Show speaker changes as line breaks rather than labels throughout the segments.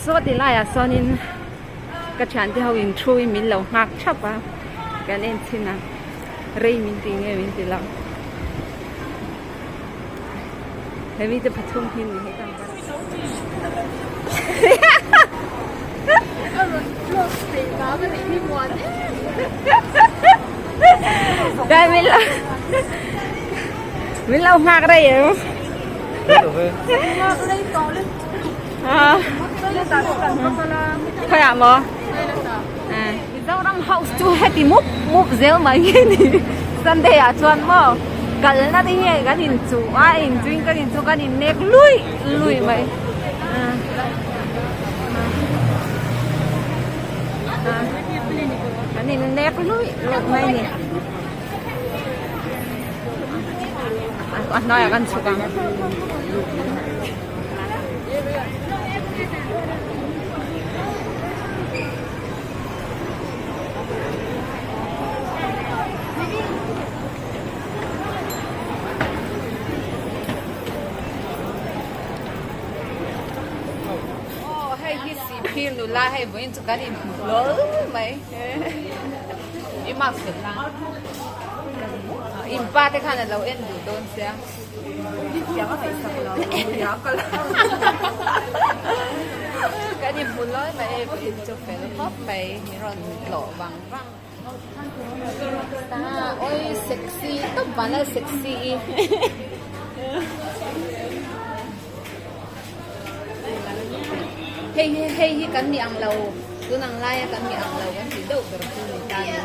Saw ti laiah sawnin ka thiante ho in thu in min lo nghak thap a kan en chhin a rei min ti nge min ti lo hemi te pathum hi ni hei kan Đây mình lo mình lo nghak rei em. Khawiah maw? Mizoram house chu heti mup mup zel mai nge ni Sunday ah chuan maw kalna te hi kan inchuh a inchuin kan inchuh kan innek luih luih mai. Kan innek luih luih mai a ni. A hnuaiah kan chhuk ang. Aw hei hi sihphir nula hei vawiin chu kan inhmu hlawl mai i mask fel la in pa te khan a lo en duh dawn sia. Kan inhmu lawi mai hei vawiin chu fel khawp mai min rawn tlawh vang vang. Oi sexy tawp vanlal sexy i. Hei hi hei hi kan mi ang lo tun ang laia kan mi ang lo kan tih deuh ber chu ni ta ni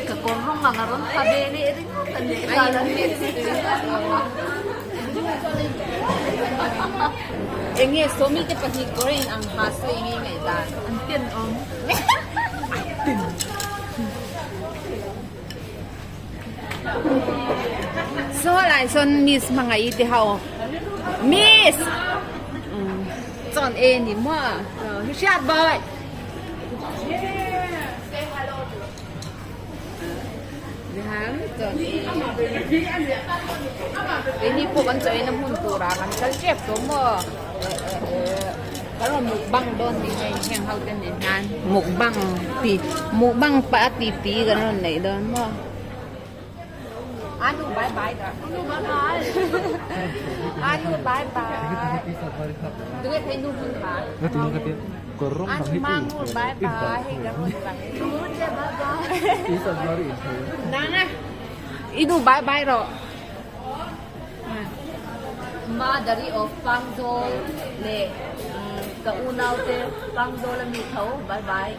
Ka kawr rawng ang a rawn tha ve leh ringawt a ni
a in mix Enge sawmi te pahnih kawr in ang ha sawi enge ngaih dan
an ten awm.
Saw lai sawn miss hmangaih te ho miss chuan e ni maw hi hriat bawi keini pawh kan chaw eina hmun turah kan kal tep tawh maw kan rawn mukbang dawn ni hei heng ho te nen hian mukbang ti mukbang pah a ti ti kan rawn neih dawn maw anu bye bye anu bye bye anu bye bye tunge thei nu hun kha anu mangur bye bye hei kan rawn lang nang a i nu bye bye rawh.
Madari of Pangzawl leh ka unau te Pangzawl a mi tho bye bye.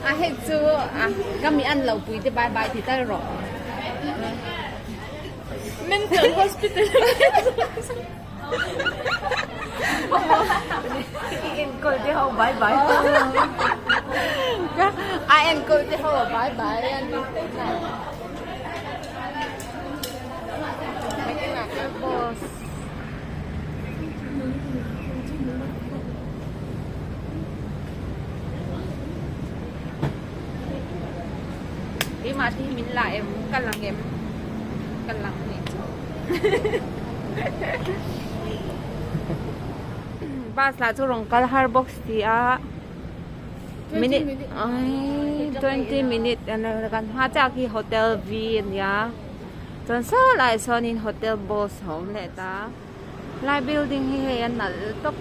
A hei chu ka mi an lo pui te bye bye ti tal rawh.
Mental hospital. I enkawl te ho bye bye.
A enkawl te ho bye bye a ni. Keimah te hi min la em ka lang em ka lang nih chu bus lah chu rawn kal har bawk si a. Minute 20 minute kan hma chiah khi hotel V ania chuan saw laiah sawnin hotel boss a awm leh ta lai building hi hei a nalh tawp.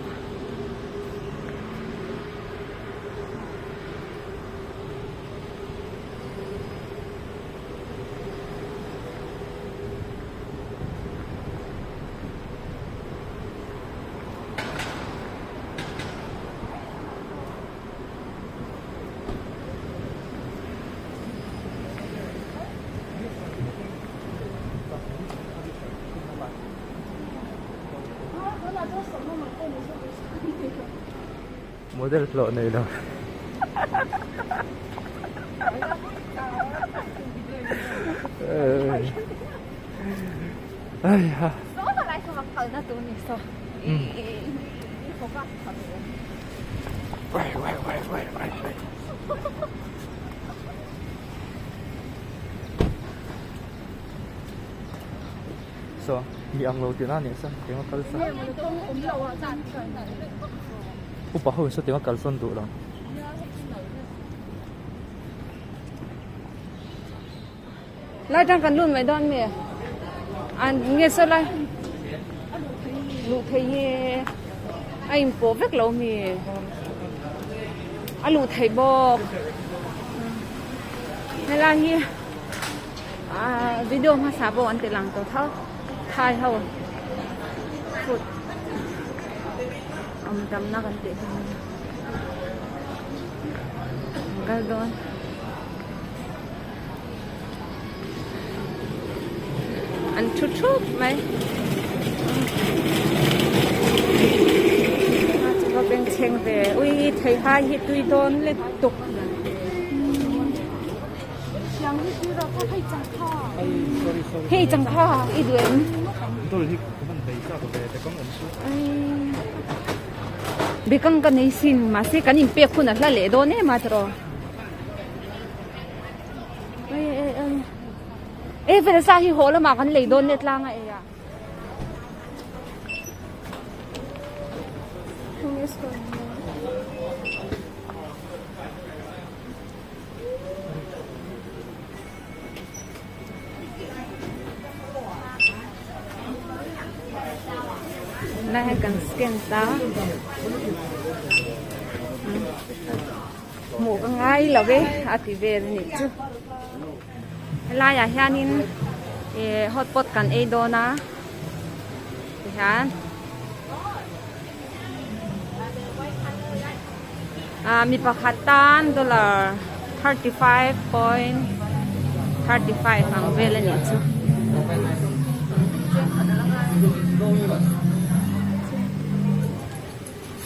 Model hlawh nei lo. Ai ha. saw mi ang lo tihna a nih saw tiang a kal saw upa ho in saw tiang a kalsawn duh lo.
Lai tang kan lut mai dawn mi an nge saw lai luh thei hi a in pawh vek lo mi a luh theih bawk helai hi ah video hmasa pawh an ti lang tawh tho thai ho food awm tamna kan tih hi an kal dawn. An thu thup mai. A chu va bengchheng ve. Ui theihai hi tui dawn let tuk. Hei changkha i duh em? Bekang ka nei sin mahse kan inpek hun a hla leh dawn em a tiraw. E Vanessa hi haw lamah kan lei dawn nia tlang a ei a. Lai hian kan scan ta. Hmuh ka ngai lo e a ti vel a nih chu. Helaiah hianin ih hotpot kan ei dawn a tihian ah mi pakhat tan dollar 35.35 ang vel a nih chu.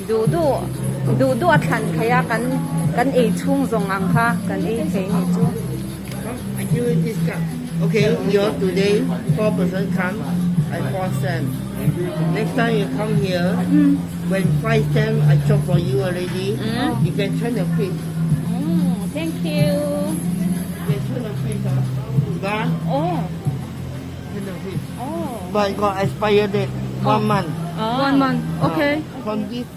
Duh duh duh duh a thlan theih a kan kan ei chhung zawng ang kha kan ei thei anih chu.
I give you this card. Okay, you today four person come, I four cent. Next time you come here, when five cent I chop for you already, you can turn the fish.
Thank you.
You can turn the fish. But
Oh.
turn the fish.
Oh.
But got expire date one month.
One month. Okay.
From this.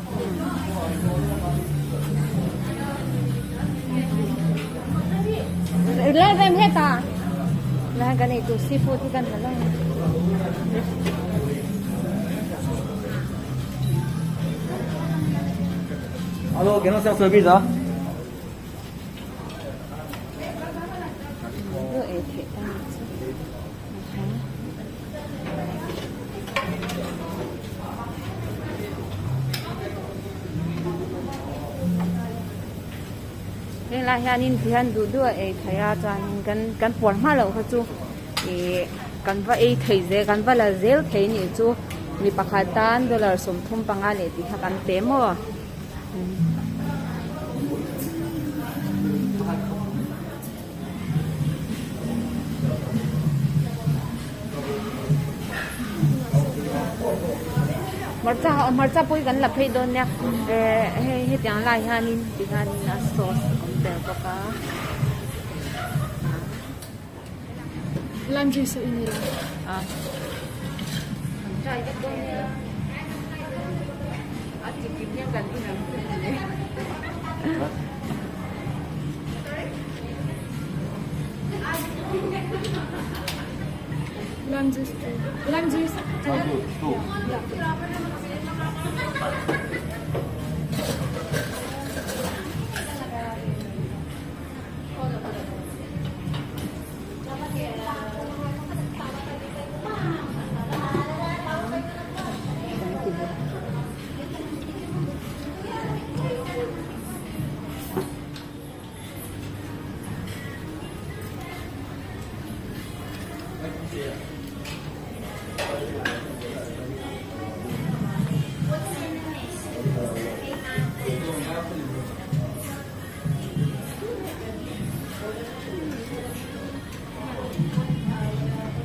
Lai vem heta. Lai kan ei tur seafood hi kan la lang.
Hello, cannot self service ah.
Ei theih ta ni chu. Helai hianin tihian duh duh a ei theih a chuanin kan kan puar hma loh kha chu ih kan va ei thei zel kan va la zel thei nih chu mi pakhat tan dollar 35 leh tih kha kan pe maw. Hmarcha hmarcha pawh hi kan la phei dawn nia eh hei hetiang lai hianin tihianin a sauce a awm tel bawk a.
Lime juice a in ila.
Ah. Kan try vek dawn nia. A chikim hian kan in ang chu mawle.
Lime juice two. Lime juice two.
Two.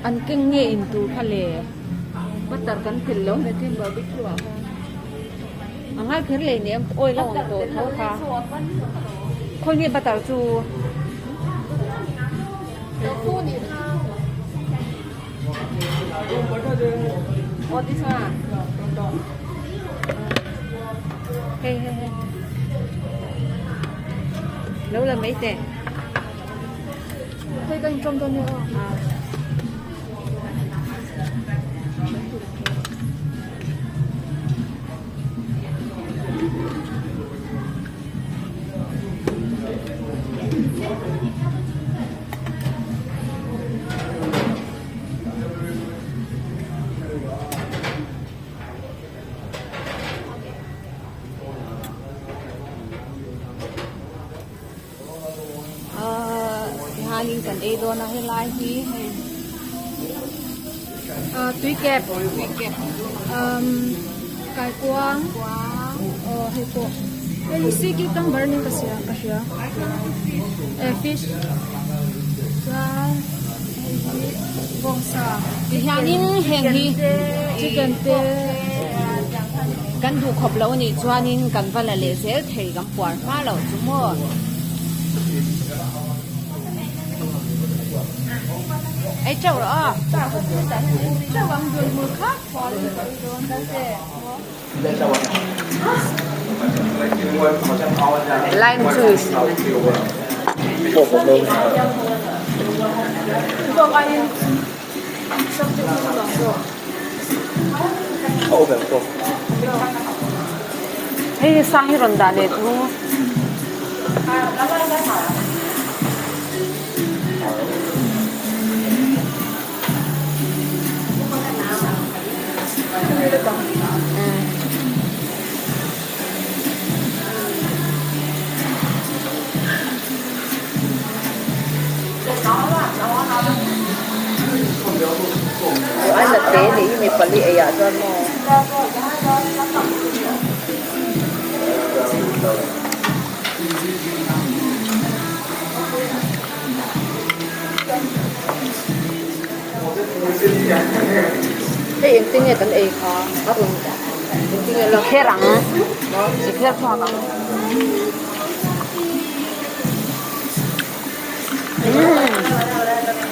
An keng nge in tur kha le butter kan telh lo mai tlem barbecue ah khan a ngai kher lei nen oil a awm tawh tho kha khawi nge butter chu. Oh, this one. Hei hei hei. Lo la mai teh.
Hei kan inṭawm dawn nia aw.
Tihianin kan ei dawn a helai hi hei
Tui kep kaikuang aw hei pawh hei hi sea cucumber niin ka hria ka hria eh fish chuan hei hi bawngsa
tihianin heng hi
chicken te
kan duh khawp loh anih chuanin kan va la leh zel thei kan puar hma loh chu maw. Ei teuh rawh aw. Lime juice. Hei sang hi rawn dah leh chu.
Ai la te nih hi mi pali ei ah chuan maw. Hei engtin nge kan ei kha a rawn engtin nge la
kher ang i kher chhuak ang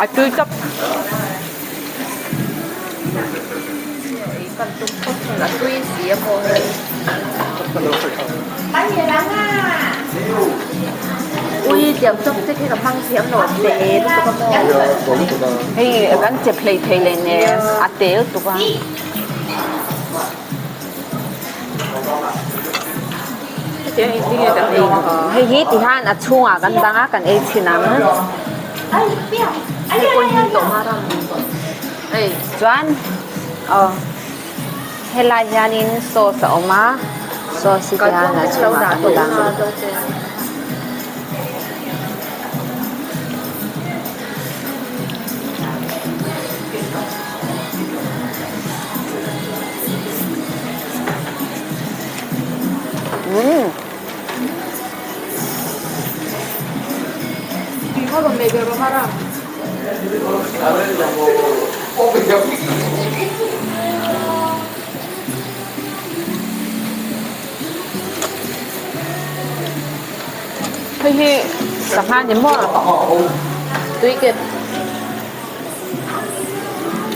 a tui tawp
ei kan tum phawt chuan a tui si a maw hei. Ui tiang chawp te khi ka hmang thiam lo te lutuk a maw.
Hei kan chep hlei thei leh nen a tel tuk a. Hei hi ti hian a chhungah kan dang a kan ei chhin ang. Chuan aw helai hianin sauce a awm a sauce hi ti hian a chhungah kan dang a. Hei hi sangha ni maw?
Tui kep.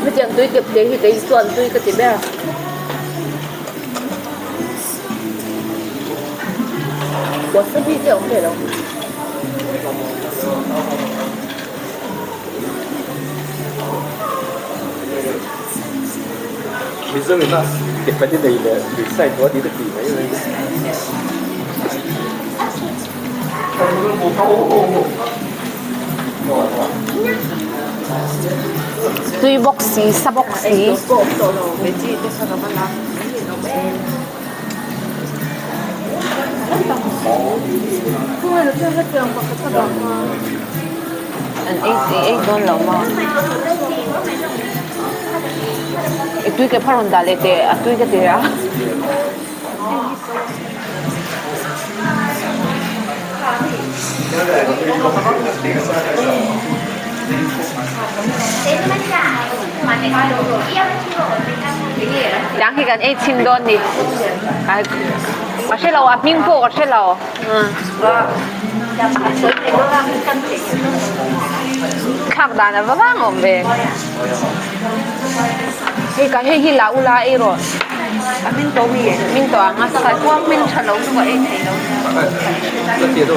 Hetiang tui kep te hi kei chuan tui ka ti ber. Wasabi te a awm ve lo.
Mizo ina kepani nei leh lui side pawh a ti ta tih mai mai.
Tui bawk si, sa bawk si. An ei ei dawn lo maw? I tui ke phar rawn dah leh teh a tui ka ti a. Tiang hi kan ei chhin dawn ni. Ka hre lo a hming pawh ka hre lo. thlak dan a va vang awm ve. Hei ka hei hi la ula ei rawh.
A hming to mi e.
Hming to ang a sa.
Kuang hming tha lo chu ka ei thei lo.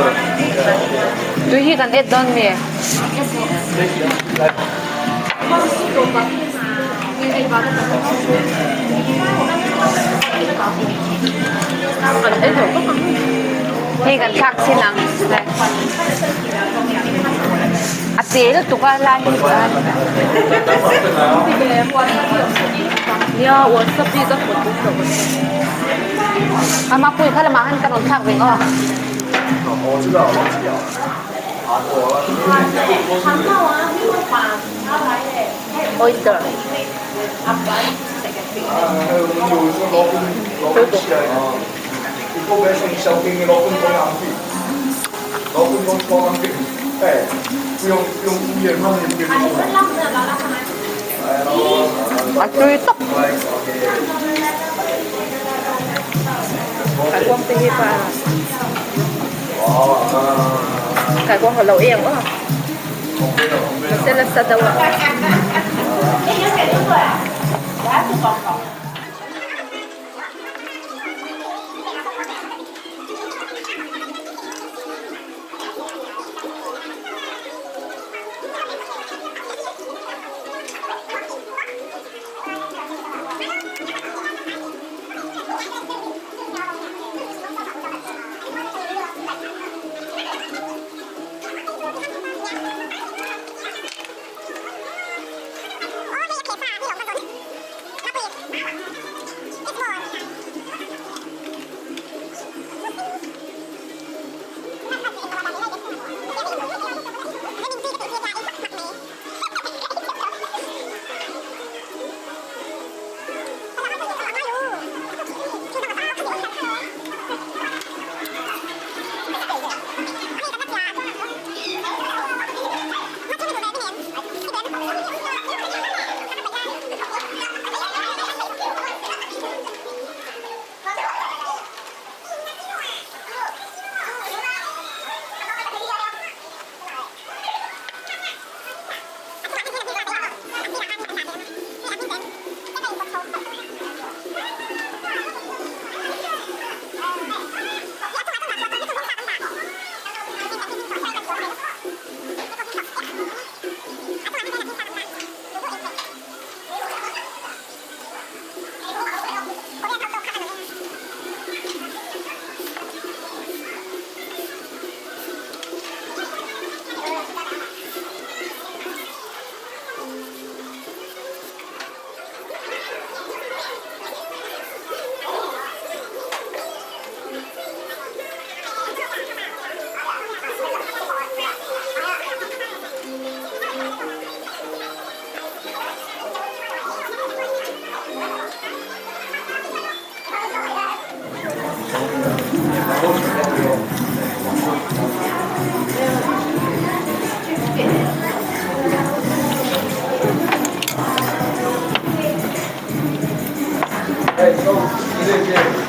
Tui hi kan et dawn mi. Hei kan thlak chin ang. A te lutuk a lai hi chuan. Ama pui kha lamah khan ka rawn thlak ve aw.
Oyster.
A tui tawp.
Kaikuang ho lo ei ang aw. Mahse nasa deuh a.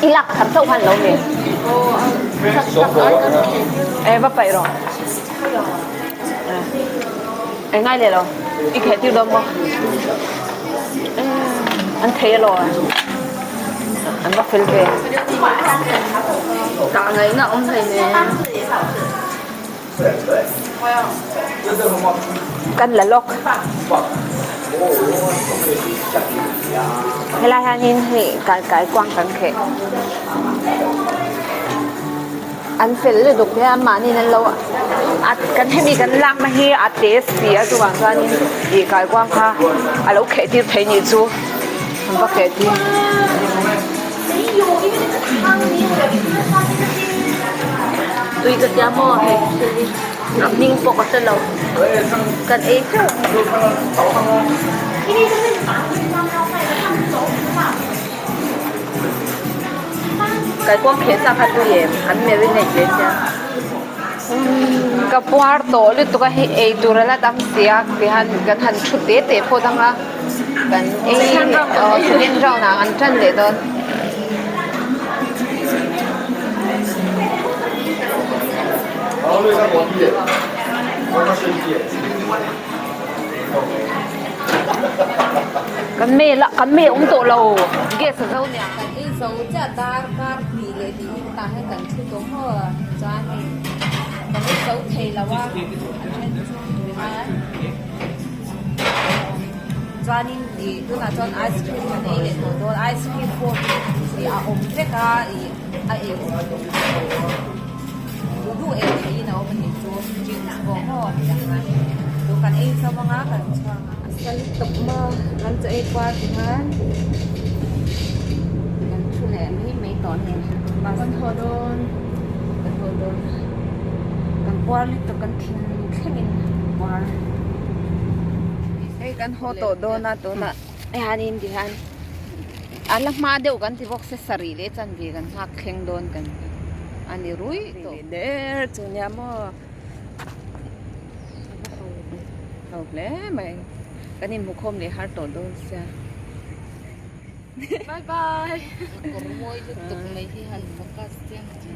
I lak khat chauh khan lo mi. E va paih rawh. E ngai leh lo. I kheh tir dawn maw? An thei elaw? An va fel ve.
Tah ngaihna awm hlei nen.
Kan la lawk. Helai hianin hei kaikuang kan kheh. An fel lutuk hle a, mahniin an lo a kan hemi kan lakna hi a te si a chuvang chuanin ih kaikuang kha a lo kheh tir thei nih chu an va kheh tir.
Tui ka tia maw hei thil hi a hming pawh ka hre lo kan ei teuh ang. Kaikuang kheh sa kha tui em an marinate ve sia.
Ka puar tawh lutuk a hei ei tur a la tam si a tihian kan han thu te te phawt ang a kan ei aw second round ah an tan leh dawn. Kan mail a kan mail awm tawh lo gas a zo nia. Kan ei zo chiah dar kar hnih leh tiin tah hian kan thu tawh maw chuan hei kan ei zo thei lo a a then chu a chuanin ih tunah chuan ice cream kan ei leh tawh dawn ice cream pawh hi a awm vek a ih a ei duh duh ei theihin a awm a nih chu drinks pawh maw chu kan ei zo anga kan chhuak ang a sal tawp maw kan chaw ei kual ti khan kan thu leh mai mai tawh a ni
Kan haw dawn
kan haw dawn kan puar lutuk kan thin thlengin puar hei kan haw tawh dawn a tunah hianin tihian a la hma deuh kan ti bawk se sarih leh chanve kan nghak thleng dawn kan ti a ni ruih tawh der chu nia maw ho hle mai kan inhmu khawm leh har tawh dawn sia.
Bye bye.
Kawr mawi lutuk mai hi han focus chiang chu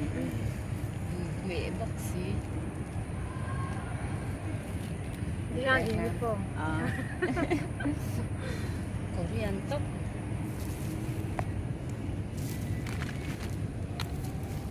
hmeh bawk si.
Diyan uniform.
Korean top.